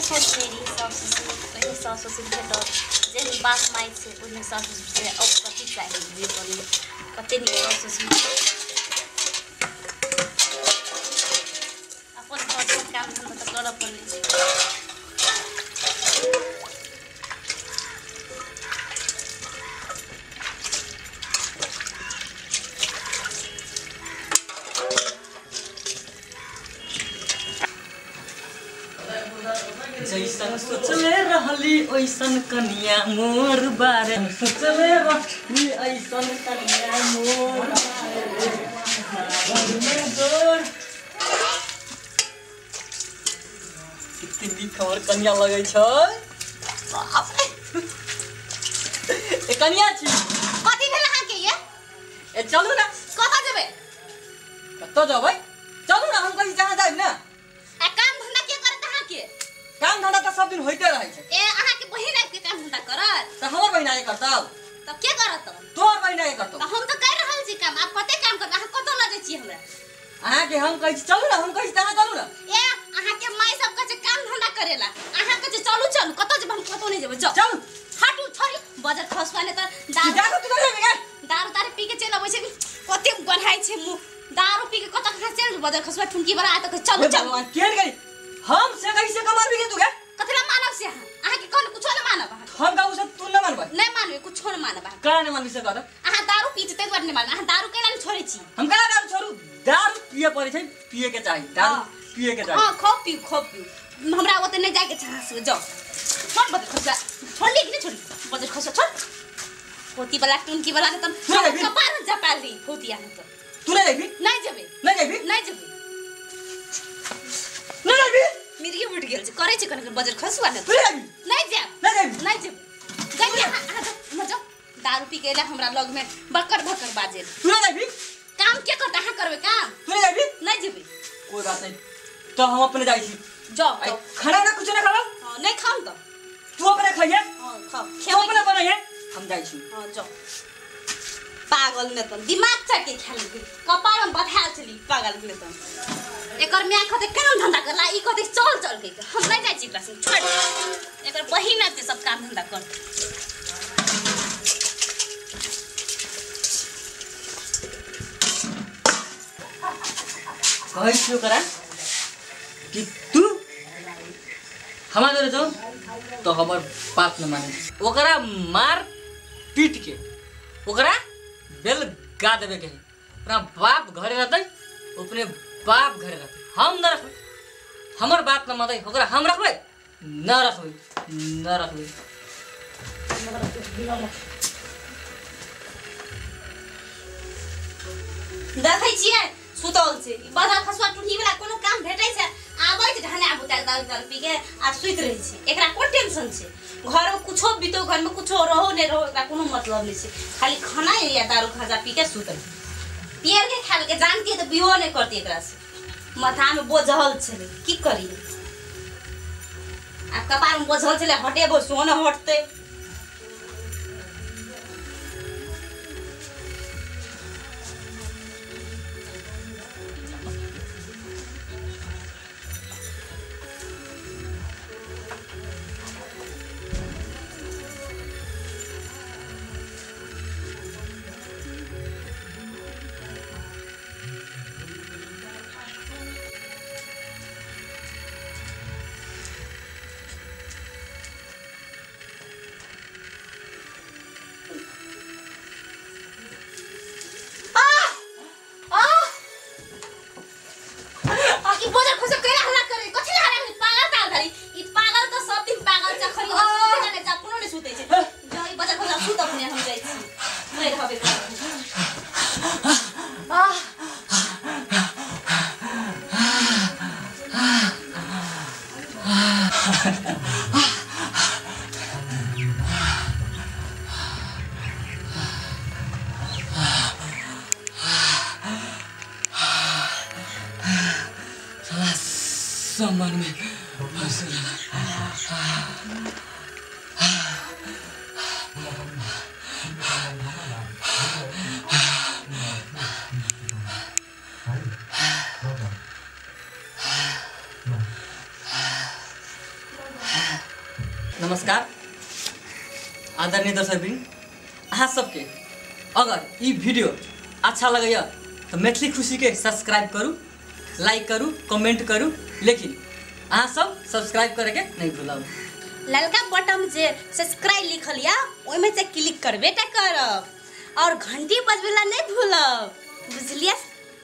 नहि सोचने रही साउस ससुर ओहने साउस ससुर भेटत जेहन बाप माय छै ओहने साउस ससुर छै। आओर कथी चाही जीवनमे, कते नीक साउस ससुर। अपन घरके काम धन्धा तऽ करऽ पड़ै छै। जैसन सोचले रहली ओइसन कनिया मोर बारे, सोचले रहली ऐसन कनिया मोर बारे। कितनी नीक हमर कनिया लगै छै। बाप रे, ए कनिया छी। कथी भेल अहाँके ये? ए चलू ना। कतऽ जेबै? कतऽ जेबै? चलू ना, हम कहीं जहाँ जाइब ना। आ काम धंधा के करत अहाँके? काम धंधा तऽ सब दिन होइते रहै छै। ए अहाँके बहिन आबि के काम धंधा करत? तऽ हमर बहिन आके करतौ? तब के करत? तोहर बहिन आके करतौ। तऽ हम तऽ कर रहल छी काम, आब कते काम करब? अहाँ कतऽ लऽ जाइ छी हमरा? अहाँके हम कहै छी चलू ना, हम कहै छी तऽ अहाँ चलू ना। ए अहाँके माय सब कहै छै काम धंधा करेला, अहाँ कहै छै चलू चलू। कतऽ जेबै? हम कतौ नहि जेबै। जाउ चलू। हटू, छोड़ी बजर खसुआ नहि तऽ दारू जागो तू नहीं जेबी? दारू तारू पी के चलि अबै छै, कते गन्हाइ छै मुँह। दारू पी के कतऽ कहाँ चलि बजर खसुआ ठुनकी बला तऽ चलू चलू। भगवान केन गई हम से कैसे कमारबी के तू के? कथी ला मानब से अहाँ? अहाँके कोन कुछो न मानब अहाँ। हम कहू से तू न मानबै? नहि मानबै, कुछो न मानब अहाँ। काहे न मानबी से कह? अहाँ दारू पी छी ताहि दुआरे नहि मानब। अहाँ दारू केना नहि छोड़ै छी? हम केना दारू छोड़ू? दारू पिए पड़ै छै, पिए के चाही दारू, पिए के चाही। हाँ खूब पीऊ, खूब पीऊ। हमरा ओते नहि जाइके छै अहाँ से। जाउ, छोड़ बजर खसुआ, छोड़ली कि नहि छोड़ली? बजर खसुआ छोड़। पोती वाला टुनकी वाला तऽ कपार जपाल दी पोती अहाँ तऽ। तू नहि जेबी? नहि जेबै। नहि जेबी? नहि जेबै। नहि जेबी? मिर्गी उठि गेल छै, करै छै कने बजर खसुआ ने। तू जेबी? नहि जायब। नहि जेबी? नहि जेबै। जाइए अहाँ, अहाँ जाउ, उम्हर जाउ। दारू पी के एला हमरा लग में बकर बकर बाजे। तू नहि जेबी? काम के करतै? अहाँ करबै काम? तू नहि जेबी? नहि जेबै। कोई बात नहीं, तो हम अपने जाइ छी। जाउ जाउ। खाना उना कुछ नहीं खाओ? हाँ नहीं खाम तऽ। तू अपने खाइए? हाँ खाओ। तू अपने बनाइए, हम जाइ छी। हाँ जाउ। पागल ने तऽ दिमाग चटके खाली कपार में बधायल छली पागल ने तऽ। एकर माय कहतै काम धंधा करला, ई कहतै चल चल के। हम नहि जाइ छी एकरा संग, छोड़। एकर बहिन आबि सब काम धंधा कर। कहै छी ओकरा कि तू हमरा जरे जाउ तो हमर बात न माने। ओकरा मार पीट के ओकरा बेल गा देबे के है। अपना बाप घरे रहतै, अपने बाप घरे रहतै, हम न रखबै। हमर बात न मानतै ओकरा हम रखबै न, रखबै न, रखबै। देखै छियै सुतल छै बजर खसुआ टुनकी वाला। कोनो काम भेटै छै? आबै छै ढाने आबू दारू दारू दारू पी के आ सुति रहै छै। एकरा कोन टेंशन छै? घरमे कुछो बीतो, घरमे कुछो रहो नहि रहो, एकरा कोनो मतलब नहि छै। खाली खाना या दारू खाजा पी के सुतल। पियर के खायल के जानतियै तऽ बिहो नहि करतियै एकरा से। माथामे बोझल छलै, की करियै? आब कपारमे बोझल छलै, हटेबो सेहो नहि हटतै। ई बजर खसुआ कैला हल्ला करे? कथी ला हल्ला करे? पागल ताल धरी ई पागल तऽ सब दिन पागल छै। खरी सुते नहि जा, कोनो नहि सुतै छै। जाउ ई बजर खसुआ सुत, अपने हम जाइ छी, नहि रहबै। साला सामान में फंस गया। नमस्कार आदरणीय दर्शकवृन्द, अहाँ सबके अगर ई वीडियो अच्छा लगैया तो मैथिली खुशी के सब्सक्राइब करू, लाइक करू, कमेंट करू, लेकिन अहाँ सब सब्सक्राइब करके नहीं भूलब। ललका बटन जे सब्सक्राइब लिखल या ओहिमे से क्लिक करबे टा करब और घंटी बजबेला नहीं भूलब, बुझलिए।